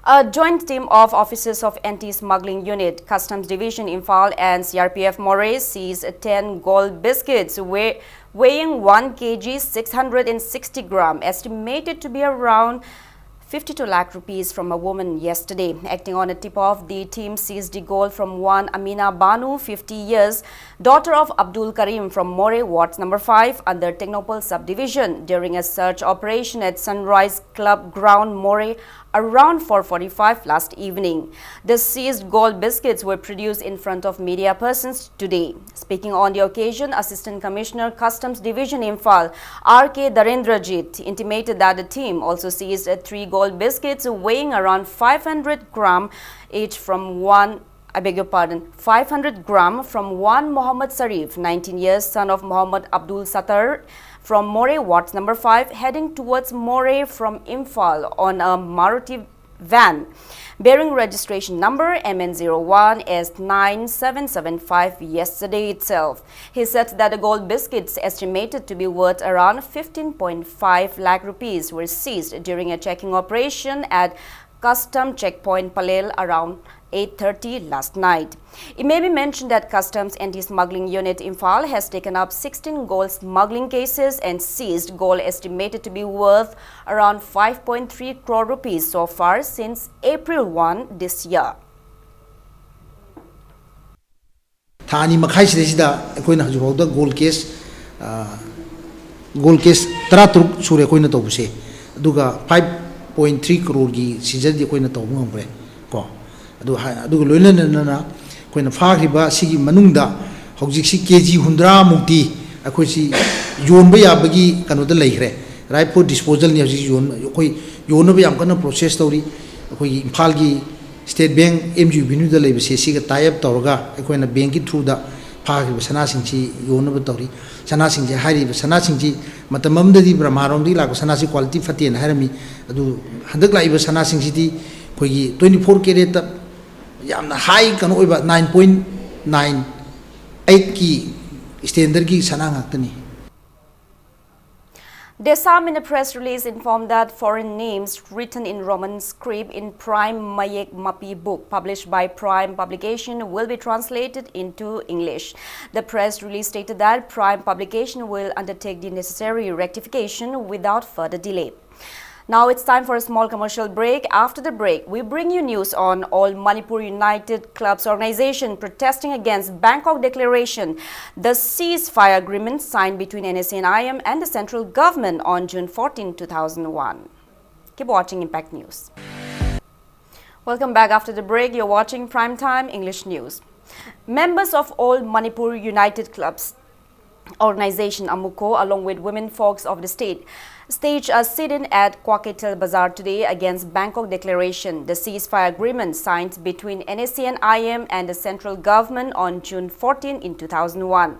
A joint team of officers of Anti-Smuggling Unit, Customs Division, Imphal and C R P F Moreh seized ten gold biscuits weigh-, weighing one K G six hundred sixty gram, estimated to be around fifty-two lakh rupees from a woman yesterday. Acting on a tip-off, the team seized the gold from one Amina Banu, fifty years, daughter of Abdul Karim from Moreh Ward number five under Technopole subdivision during a search operation at Sunrise Club Ground, Moreh, around four forty-five last evening. The seized gold biscuits were produced in front of media persons today. Speaking on the occasion, Assistant Commissioner, Customs Division, Imphal, R K Darendrajit, intimated that the team also seized uh, three gold biscuits weighing around five hundred gram each from one, I beg your pardon, five hundred gram from one Mohammad Sarif, nineteen years, son of Mohammad Abdul Sattar, from Moreh Ward number five, heading towards Moreh from Imphal on a Maruti van bearing registration number M N zero one S nine seven seven five yesterday itself. He said that the gold biscuits, estimated to be worth around fifteen point five lakh rupees, were seized during a checking operation at Custom Checkpoint Palel around eight thirty last night. It may be mentioned that Customs Anti-Smuggling Unit Imphal has taken up sixteen gold smuggling cases and seized gold estimated to be worth around five point three crore rupees so far since April one this year. ꯊꯥ ꯑꯅꯤ ꯃꯈꯥꯏꯁꯤꯗꯩꯁꯤꯗ ꯑꯩꯈꯣꯏꯅ ꯍꯧꯖꯤꯛꯐꯥꯎꯗ goal case goal case ꯇꯔꯥꯇꯔꯨꯛ ꯁꯨꯔꯦ ꯑꯩꯈꯣꯏꯅ ꯇꯧꯕꯁꯦ꯫ ꯑꯗꯨꯒ five point three ꯀ꯭ꯔꯣꯔꯒꯤ ꯁꯤꯖꯔꯗꯤ ꯑꯩꯈꯣꯏꯅ ꯇꯧꯕ ꯉꯝꯈ꯭ꯔꯦ ꯀꯣ꯫ ꯑꯗꯨ ꯍꯥꯏ-, ꯑꯗꯨꯒ ꯂꯣꯏꯅꯅ ꯑꯩꯈꯣꯏꯅ ꯐꯥꯈ꯭ꯔꯤꯕ ꯁꯤꯒꯤ ꯃꯅꯨꯡꯗ ꯍꯧꯖꯤꯛꯁꯤ ꯀꯦ ꯖꯤ ꯍꯨꯝꯗ꯭ꯔꯥꯃꯨꯛꯇꯤ ꯑꯩꯈꯣꯏꯁꯤ ꯌꯣꯟꯕ ꯌꯥꯕꯒꯤ ꯀꯩꯅꯣꯗ ꯂꯩꯈ꯭ꯔꯦ꯫ Ripe for disposalꯅꯤ ꯍꯧꯖꯤꯛ ꯌꯣꯟ-, ꯑꯩꯈꯣꯏ ꯌꯣꯟꯅꯕ ꯌꯥꯝ ꯀꯟꯅ ꯄ꯭ꯔꯣꯁꯦꯁ ꯇꯧꯔꯤ꯫ ꯑꯩꯈꯣꯏꯒꯤ ꯏꯝꯐꯥꯜꯒꯤ ꯁ꯭ꯇꯦꯠ ꯕꯦꯡꯛ ꯑꯦꯝ ꯖꯤ ꯚꯦꯅ꯭ꯌꯨꯗ ꯂꯩꯕꯁꯦ ꯁꯤꯒ ꯇꯥꯏ ꯑꯞ ꯇꯧꯔꯒ ꯑꯩꯈꯣꯏꯅ ꯕꯦꯡꯛꯀꯤ ꯊ꯭ꯔꯨꯗ ꯐꯥꯈ꯭ꯔꯤꯕ ꯁꯅꯥꯁꯤꯡꯁꯤ ꯌꯣꯟꯅꯕ ꯇꯧꯔꯤ꯫ ꯁꯅꯥꯁꯤꯡꯁꯦ, ꯍꯥꯏꯔꯤꯕ ꯁꯅꯥꯁꯤꯡꯁꯤ ꯃꯇꯝ ꯑꯃꯗꯗꯤ ꯕ꯭ꯔꯍꯃꯥꯔꯣꯝꯗꯒꯤ ꯂꯥꯛꯄ ꯁꯅꯥꯁꯤ ꯀ꯭ꯋꯥꯂꯤꯇꯤ ꯐꯠꯇꯦꯅ ꯍꯥꯏꯔꯝꯃꯤ꯫ ꯑꯗꯨ ꯍꯟꯗꯛ ꯂꯥꯛꯏꯕ ꯁꯅꯥꯁꯤꯡꯁꯤꯗꯤ ꯑꯩꯈꯣꯏꯒꯤ twenty four caratꯇ ꯌꯥꯝꯅ ꯍꯥꯏ ꯀꯩꯅꯣ ꯑꯣꯏꯕ nine point nine eightꯀꯤ ꯁ꯭ꯇꯦꯟꯗꯔꯒꯤ ꯁꯅꯥ ꯉꯥꯛꯇꯅꯤ꯫ DESAM, in a press release, informed that foreign names written in Roman script in Prime Mayek Mapi book published by Prime Publication will be translated into English. The press release stated that Prime Publication will undertake the necessary rectification without further delay. Now it's time for a small commercial break. After the break, we bring you news on All Manipur United Clubs organization protesting against Bangkok declaration, the ceasefire agreement signed between N S C N I M and the central government on June fourteenth, two thousand one. Keep watching Impact News. Welcome back after the break. You're watching Prime Time English News. Members of All Manipur United Clubs organization, AMUCO, along with women folks of the state, staged a sit-in at Kwakeithel Bazaar today against Bangkok Declaration, the ceasefire agreement signed between N S C N I M and the central government on June fourteenth in two thousand one.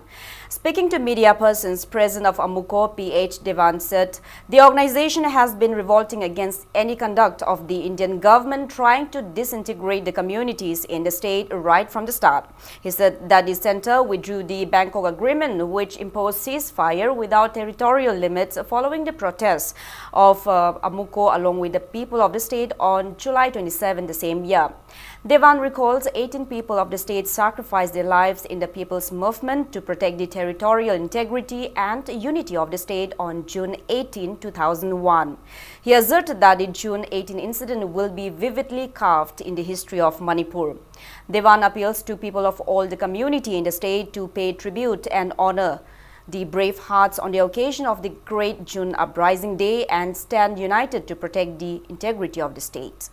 Speaking to media persons, President of AMUCO, P H Devan, said the organization has been revolting against any conduct of the Indian government trying to disintegrate the communities in the state right from the start. He said that the center withdrew the Bangkok Agreement, which imposed ceasefire without territorial limits, following the protests of uh, AMUCO along with the people of the state on July twenty-seven the same year. Devan recalls eighteen people of the state sacrificed their lives in the people's movement to protect the territorial integrity and unity of the state on June eighteen, two thousand one. He asserted that the June eighteen incident will be vividly carved in the history of Manipur. Devan appeals to people of all the community in the state to pay tribute and honor the brave hearts on the occasion of the Great June Uprising Day and stand united to protect the integrity of the state.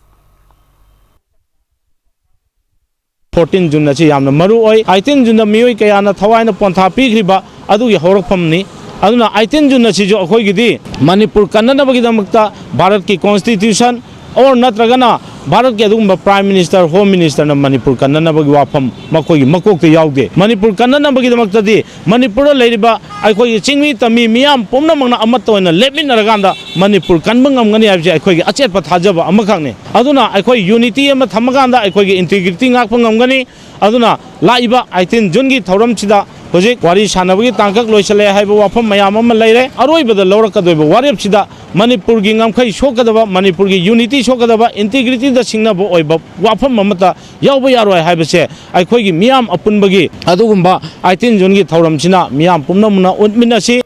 Fourteen June ꯑꯁꯤ ꯌꯥꯝꯅ ꯃꯔꯨ ꯑꯣꯏ꯫ ꯑꯩꯇꯤꯟ ꯖꯨꯟꯗ ꯃꯤꯑꯣꯏ ꯀꯌꯥꯅ ꯊꯋꯥꯏꯅ ꯄꯣꯟꯊꯥ ꯄꯤꯈ꯭ꯔꯤꯕ ꯑꯗꯨꯒꯤ ꯍꯧꯔꯛꯐꯝꯅꯤ꯫ ꯑꯗꯨꯅ ꯑꯩꯇꯤꯟ June ꯑꯁꯤꯁꯨ ꯑꯩꯈꯣꯏꯒꯤꯗꯤ ꯃꯅꯤꯄꯨꯔ ꯀꯟꯅꯅꯕꯒꯤꯗꯃꯛꯇ ꯚꯥꯔꯠꯀꯤ ꯀꯣꯟꯁꯇꯤꯇ꯭ꯌꯨꯁꯟ ꯑꯣꯔ ꯅꯠꯇ꯭ꯔꯒꯅ ꯚꯥꯔꯠꯀꯤ ꯑꯗꯨꯒꯨꯝꯕ ꯄ꯭ꯔꯥꯏꯝ ꯃꯤꯅꯤꯁꯇꯔ, ꯍꯣꯝ ꯃꯤꯅꯤꯁꯇꯔꯅ ꯃꯅꯤꯄꯨꯔ ꯀꯟꯅꯅꯕꯒꯤ ꯋꯥꯐꯝ ꯃꯈꯣꯏꯒꯤ ꯃꯀꯣꯛꯇ ꯌꯥꯎꯗꯦ꯫ ꯃꯅꯤꯄꯨꯔ ꯀꯟꯅꯅꯕꯒꯤꯗꯃꯛꯇꯗꯤ ꯃꯅꯤꯄꯨꯔꯗ ꯂꯩꯔꯤꯕ ꯑꯩꯈꯣꯏꯒꯤ ꯆꯤꯡꯃꯤ ꯇꯝꯃꯤ ꯃꯤꯌꯥꯝ ꯄꯨꯝꯅꯃꯛꯅ ꯑꯃꯠꯇ ꯑꯣꯏꯅ ꯂꯦꯞꯃꯤꯟꯅꯔꯀꯥꯟꯗ ꯃꯅꯤꯄꯨꯔ ꯀꯟꯕ ꯉꯝꯒꯅꯤ ꯍꯥꯏꯕꯁꯤ ꯑꯩꯈꯣꯏꯒꯤ ꯑꯆꯦꯠꯄ ꯊꯥꯖꯕ ꯑꯃꯈꯛꯅꯤ꯫ ꯑꯗꯨꯅ ꯑꯩꯈꯣꯏ ꯌꯨꯅꯤꯇꯤ ꯑꯃ ꯊꯝꯃꯀꯥꯟꯗ ꯑꯩꯈꯣꯏꯒꯤ ꯏꯟꯇꯤꯒ꯭ꯔꯤꯇꯤ ꯉꯥꯛꯄ ꯉꯝꯒꯅꯤ꯫ ꯑꯗꯨꯅ ꯂꯥꯛꯏꯕ ꯑꯩꯇꯤꯟ ꯖꯨꯟꯒꯤ ꯊꯧꯔꯝꯁꯤꯗ ꯍꯧꯖꯤꯛ ꯋꯥꯔꯤ ꯁꯥꯟꯅꯕꯒꯤ ꯇꯥꯡꯀꯛ ꯂꯣꯏꯁꯤꯜꯂꯛꯑꯦ ꯍꯥꯏꯕ ꯋꯥꯐꯝ ꯃꯌꯥꯝ ꯑꯃ ꯂꯩꯔꯦ꯫ ꯑꯔꯣꯏꯕꯗ ꯂꯧꯔꯛꯀꯗꯣꯏꯕ ꯋꯥꯔꯦꯞꯁꯤꯗ ꯃꯅꯤꯄꯨꯔꯒꯤ ꯉꯝꯈꯩ ꯁꯣꯛꯀꯗꯕ, ꯃꯅꯤꯄꯨꯔꯒꯤ ꯌꯨꯅꯤꯇꯤ ꯁꯣꯛꯀꯗꯕ, ꯏꯟꯇꯤꯒ꯭ꯔꯤꯇꯤꯗ ꯁꯤꯡꯅꯕ ꯑꯣꯏꯕ ꯋꯥꯐꯝ ꯑꯃꯠꯇ ꯌꯥꯎꯕ ꯌꯥꯔꯣꯏ ꯍꯥꯏꯕꯁꯦ ꯑꯩꯈꯣꯏꯒꯤ ꯃꯤꯌꯥꯝ ꯑꯄꯨꯟꯕꯒꯤ ꯑꯗꯨꯒꯨꯝꯕ ꯑꯩꯇꯤꯟ ꯖꯨꯟꯒꯤ ꯊꯧꯔꯝꯁꯤꯅ ꯃꯤꯌꯥꯝ ꯄꯨꯝꯅꯃꯛꯅ ꯎꯠꯃꯤꯟꯅꯁꯤ꯫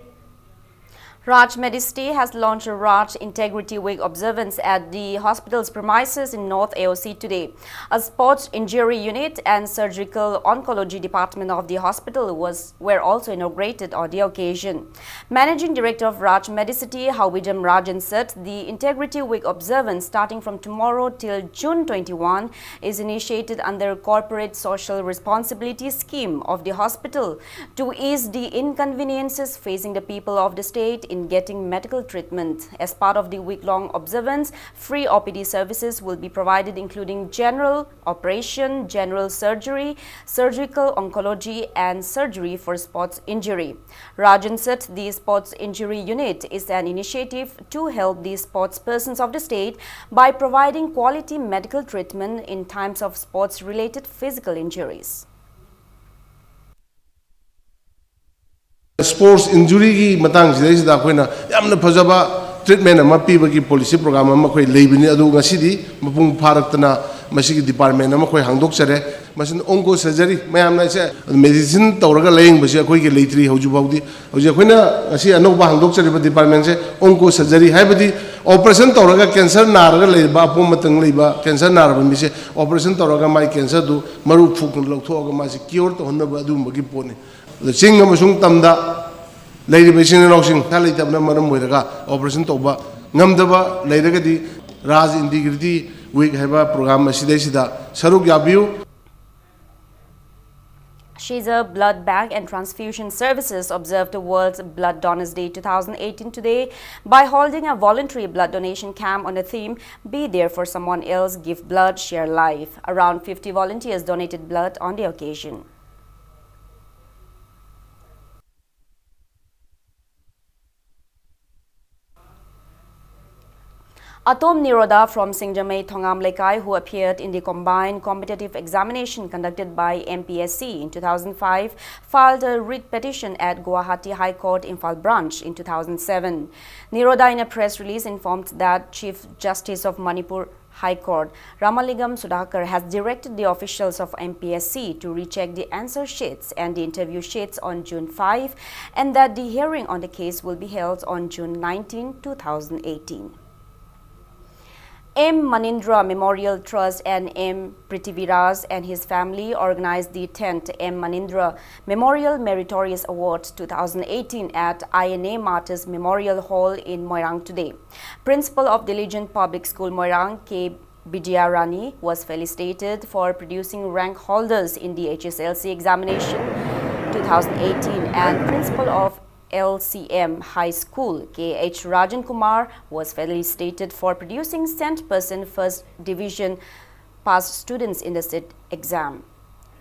Raj Medicity has launched a Raj Integrity Week observance at the hospital's premises in North A O C today. A sports injury unit and surgical oncology department of the hospital was, were also inaugurated on the occasion. Managing Director of Raj Medicity, Howidam Rajan, said the Integrity Week observance, starting from tomorrow till June twenty-one, is initiated under corporate social responsibility scheme of the hospital to ease the inconveniences facing the people of the state in getting medical treatment. As part of the week-long observance, free O P D services will be provided, including general operation, general surgery, surgical oncology, and surgery for sports injury. Rajan said the sports injury unit is an initiative to help the sports persons of the state by providing quality medical treatment in times of sports-related physical injuries. Sports injuryꯒꯤ ꯃꯇꯥꯡꯁꯤꯗꯩꯁꯤꯗ ꯑꯩꯈꯣꯏꯅ ꯌꯥꯝꯅ ꯐꯖꯕ treatment ꯑꯃ ꯄꯤꯕꯒꯤ policy program ꯑꯃ ꯑꯩꯈꯣꯏ ꯂꯩꯕꯅꯤ꯫ ꯑꯗꯨ ꯉꯁꯤꯗꯤ ꯃꯄꯨꯡ ꯐꯥꯔꯛꯇꯅ ꯃꯁꯤꯒꯤ department ꯑꯃ ꯑꯩꯈꯣꯏ ꯍꯥꯡꯗꯣꯛꯆꯔꯦ꯫ ꯃꯁꯤꯅ onco surgery, ꯃꯌꯥꯝꯅ ꯑꯩꯁꯦ medicine ꯇꯧꯔꯒ ꯂꯥꯌꯦꯡꯕꯁꯦ ꯑꯩꯈꯣꯏꯒꯤ ꯂꯩꯇ꯭ꯔꯤ ꯍꯧꯖꯤꯛ ꯐꯥꯎꯗꯤ꯫ ꯍꯧꯖꯤꯛ ꯑꯩꯈꯣꯏꯅ ꯉꯁꯤ ꯑꯅꯧꯕ ꯍꯥꯡꯗꯣꯛꯆꯔꯤꯕ departmentꯁꯦ onco surgery, ꯍꯥꯏꯕꯗꯤ operation ꯇꯧꯔꯒ cancer ꯅꯥꯔꯒ ꯂꯩꯔꯤꯕ, ꯑꯄꯣꯝ ꯑꯇꯪ ꯂꯩꯕ cancer ꯅꯥꯔꯕ ꯃꯤꯁꯦ operation ꯇꯧꯔꯒ ꯃꯥꯒꯤ cancerꯗꯨ ꯃꯔꯨ ꯐꯨꯛꯇꯨꯅ ꯂꯧꯊꯣꯛꯑꯒ ꯃꯥꯁꯤ cure ꯇꯧꯍꯟꯅꯕ ꯑꯗꯨꯒꯨꯝꯕꯒꯤ ꯄꯣꯠꯅꯤ꯫ ꯑꯗꯣ ꯆꯤꯡ ꯑꯃꯁꯨꯡ ꯇꯝꯗ ꯂꯩꯔꯤꯕ ꯏꯆꯤꯟ ꯏꯅꯥꯎꯁꯤꯡ, ꯄꯩꯁꯥ ꯂꯩꯇꯕꯅ ꯃꯔꯝ ꯑꯣꯏꯔꯒ operation ꯇꯧꯕ ꯉꯝꯗꯕ ꯂꯩꯔꯒꯗꯤ Raj Integrity Week ꯍꯥꯏꯕ program ꯑꯁꯤꯗꯩꯁꯤꯗ ꯁꯔꯨꯛ ꯌꯥꯕꯤꯌꯨ꯫ Shiza Blood Bank and Transfusion Services observed the World's Blood Donors Day two thousand eighteen today by holding a voluntary blood donation camp on the theme, "Be there for someone else, give blood, share life." Around fifty volunteers donated blood on the occasion. Atom Niroda from Singjamei Thongam Lekai, who appeared in the combined competitive examination conducted by M P S C in two thousand five, filed a writ petition at Guwahati High Court, Imphal Branch in two thousand seven. Niroda, in a press release, informed that Chief Justice of Manipur High Court, Ramalingam Sudhakar, has directed the officials of M P S C to recheck the answer sheets and the interview sheets on June five, and that the hearing on the case will be held on June nineteen, two thousand eighteen. M Manindra Memorial Trust and M Prithviraj and his family organized the tenth M Manindra Memorial Meritorious Award two thousand eighteen at I N A Martyrs Memorial Hall in Moirang today. Principal of Diligent Public School Moirang, K Bidya Rani, was felicitated for producing rank holders in the H S L C examination two thousand eighteen, and Principal of L C M High School, K H Rajan Kumar, was felicitated for producing cent percent first division pass students in the sit exam.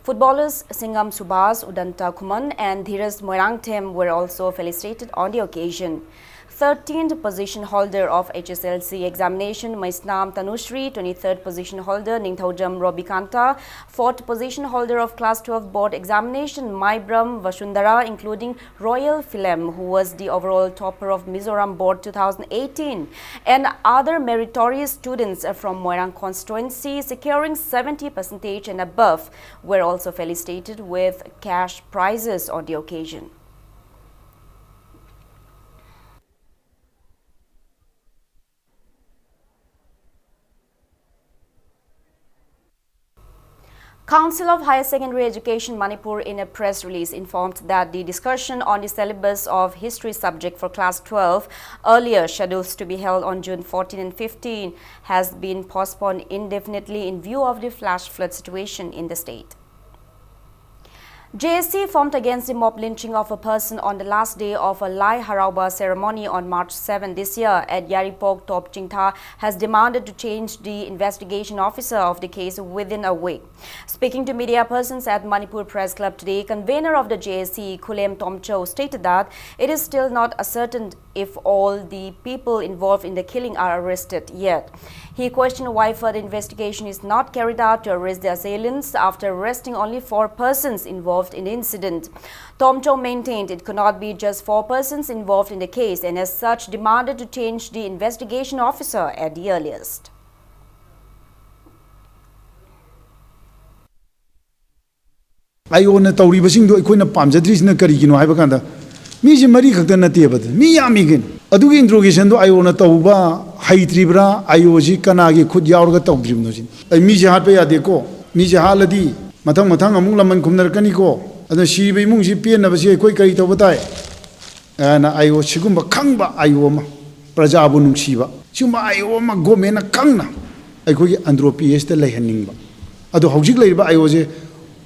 Footballers Singham Subhas, Udanta Khuman, and Dheeraj Moirangthem were also felicitated on the occasion. Thirteenth position holder of H S L C examination, Maisnam Tanushri, twenty-third position holder, Ningthaujam Robikanta, fourth position holder of class twelve board examination, Maibram Vashundara, including Royal Philem, who was the overall topper of Mizoram Board two thousand eighteen, and other meritorious students from Moirang constituency securing seventy percentage and above were also felicitated with cash prizes on the occasion. Council of Higher Secondary Education Manipur, in a press release, informed that the discussion on the syllabus of history subject for class twelve, earlier scheduled to be held on June fourteen and fifteen, has been postponed indefinitely in view of the flash flood situation in the state. J A C formed against the mob lynching of a person on the last day of a Lai Harauba ceremony on March seven this year at Yaripok Top Chingtha has demanded to change the investigation officer of the case within a week. Speaking to media persons at Manipur Press Club today, convener of the J A C, Khulem Tomcho, stated that it is still not ascertained if all the people involved in the killing are arrested yet. He questioned why further investigation is not carried out to arrest the assailants after arresting only four persons involved in the incident. Tomcho maintained it could not be just four persons involved in the case and, as such, demanded to change the investigation officer at the earliest. ꯑꯥꯏ ꯑꯣꯅ ꯇꯧꯔꯤꯕꯁꯤꯡꯗꯣ ꯑꯩꯈꯣꯏꯅ ꯄꯥꯝꯖꯗ꯭ꯔꯤꯁꯤꯅ ꯀꯔꯤꯒꯤꯅꯣ ꯍꯥꯏꯕ ꯀꯥꯟꯗ, ꯃꯤꯁꯦ ꯃꯔꯤ ꯈꯛꯇ ꯅꯠꯇꯦꯕ, ꯃꯤ ꯌꯥꯝꯃꯤ ꯀꯩꯅꯣ꯫ ꯑꯗꯨꯒꯤ ꯏꯟꯇ꯭ꯔꯣꯒꯦꯁꯟꯗꯣ ꯑꯥꯏ ꯑꯣꯅ ꯇꯧꯕ ꯍꯩꯇ꯭ꯔꯤꯕ꯭ꯔꯥ, ꯑꯥꯏ ꯑꯣꯁꯤ ꯀꯅꯥꯒꯤ ꯈꯨꯠ ꯌꯥꯎꯔꯒ ꯇꯧꯗ꯭ꯔꯤꯕꯅꯣ ꯁꯤꯅꯤ꯫ ꯑꯩ ꯃꯤꯁꯦ ꯍꯥꯠꯄ ꯌꯥꯗꯦꯀꯣ, ꯃꯤꯁꯦ ꯍꯥꯠꯂꯗꯤ ꯃꯊꯪ ꯃꯊꯪ ꯑꯃꯨꯛ ꯂꯃꯟ ꯈꯨꯝꯅꯔꯛꯀꯅꯤꯀꯣ꯫ ꯑꯗꯨꯅ ꯁꯤꯔꯤꯕ ꯏꯃꯨꯡꯁꯤ ꯄꯦꯟꯅꯕꯁꯤ ꯑꯩꯈꯣꯏ ꯀꯔꯤ ꯇꯧꯕ ꯇꯥꯏ? ꯑꯅ ꯑꯥꯏ ꯑꯣ, ꯁꯤꯒꯨꯝꯕ ꯈꯪꯕ ꯑꯥꯏ ꯑꯣ ꯑꯃ, ꯄ꯭ꯔꯖꯥꯕꯨ ꯅꯨꯡꯁꯤꯕ, ꯁꯤꯒꯨꯝꯕ ꯑꯥꯏ ꯑꯣ ꯑꯃ ꯒꯣꯔꯃꯦꯟꯅ ꯈꯪꯅ ꯑꯩꯈꯣꯏꯒꯤ ꯑꯟꯗ꯭ꯔꯣ ꯄꯤ ꯑꯦꯁꯇ ꯂꯩꯍꯟꯅꯤꯡꯕ꯫ ꯑꯗꯣ ꯍꯧꯖꯤꯛ ꯂꯩꯔꯤꯕ ꯑꯥꯏ ꯑꯣꯁꯦ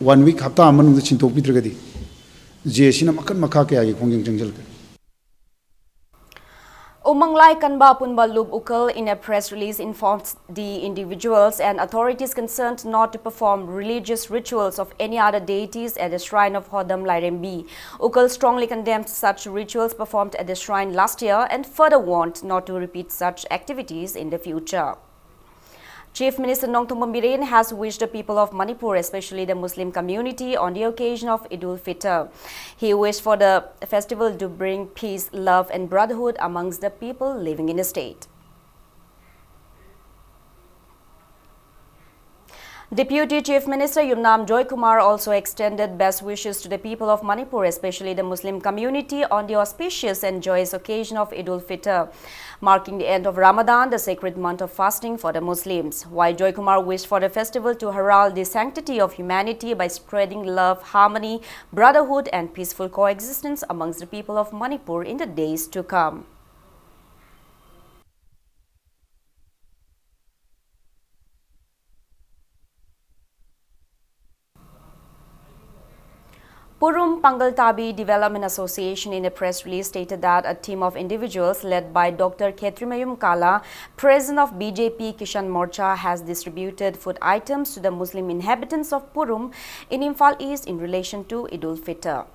ꯋꯥꯟ ꯋꯤꯛ, ꯍꯞꯇꯥ ꯑꯃ ꯃꯅꯨꯡꯗ ꯁꯤꯟꯗꯣꯛꯄꯤꯗ꯭ꯔꯒꯗꯤ ꯖꯦ ꯑꯦꯁꯤꯅ ꯃꯈꯟ ꯃꯈꯥ ꯀꯌꯥꯒꯤ ꯈꯣꯡꯖꯪ ꯆꯪꯁꯤꯜꯂꯛꯀꯅꯤ꯫ Umang Lai Kanba Apunba Lup Ukul, in a press release, informed the individuals and authorities concerned not to perform religious rituals of any other deities at the shrine of Hodam Lairembi. Ukul strongly condemned such rituals performed at the shrine last year and further warned not to repeat such activities in the future. Chief Minister Nongthombam Biren has wished the people of Manipur, especially the Muslim community, on the occasion of Eid ul-Fitr. He wished for the festival to bring peace, love and brotherhood amongst the people living in the state. Deputy Chief Minister Yumnam Joykumar also extended best wishes to the people of Manipur, especially the Muslim community, on the auspicious and joyous occasion of Eid ul-Fitr, marking the end of Ramadan, the sacred month of fasting for the Muslims. While Joykumar wished for the festival to herald the sanctity of humanity by spreading love, harmony, brotherhood and peaceful coexistence amongst the people of Manipur in the days to come. Purum Pangaltabi Development Association, in a press release, stated that a team of individuals led by Doctor Khetrimayum Kala, president of B J P Kishan Morcha, has distributed food items to the Muslim inhabitants of Purum in Imphal East in relation to Eid ul Fitr.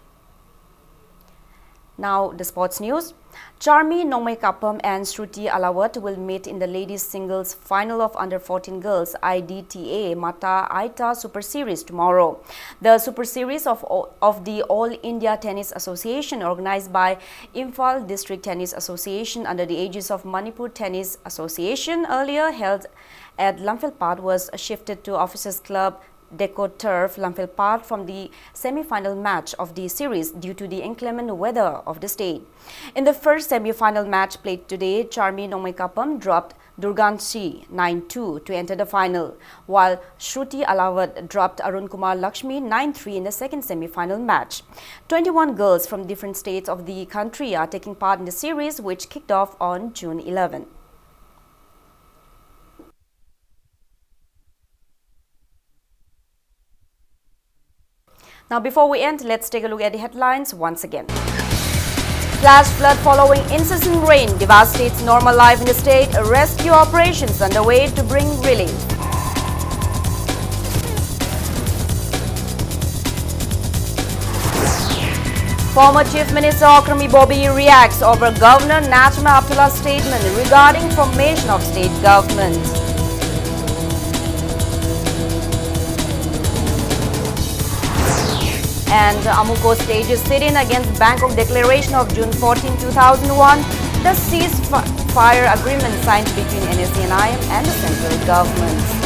Now, the sports news. Charmi Nongmei Kapam and Shruti Alawat will meet in the ladies singles final of under fourteen girls I D T A Mata Aita Super Series tomorrow. The Super Series of, of the All India Tennis Association, organized by Imphal District Tennis Association under the aegis of Manipur Tennis Association, earlier held at Lamphel Park, was shifted to Officers Club Deco Turf, Lamphel Park, from the semi-final match of the series due to the inclement weather of the state. In the first semi-final match played today, Charmi Nongmei Kapam dropped Durganshi nine two to enter the final, while Shruti Alawat dropped Arun Kumar Lakshmi nine three in the second semi-final match. Twenty-one girls from different states of the country are taking part in the series, which kicked off on June eleven. Now, before we end, let's take a look at the headlines once again. Flash flood following incessant rain devastates normal life in the state. Rescue operations underway to bring relief. Former Chief Minister Okram Ibobi reacts over Governor Najma Abdullah's statement regarding formation of state government. And Amuko stages sit-in against Bangkok declaration of June fourteen, two thousand one, the ceasefire agreement signed between N S C N I M and the central government.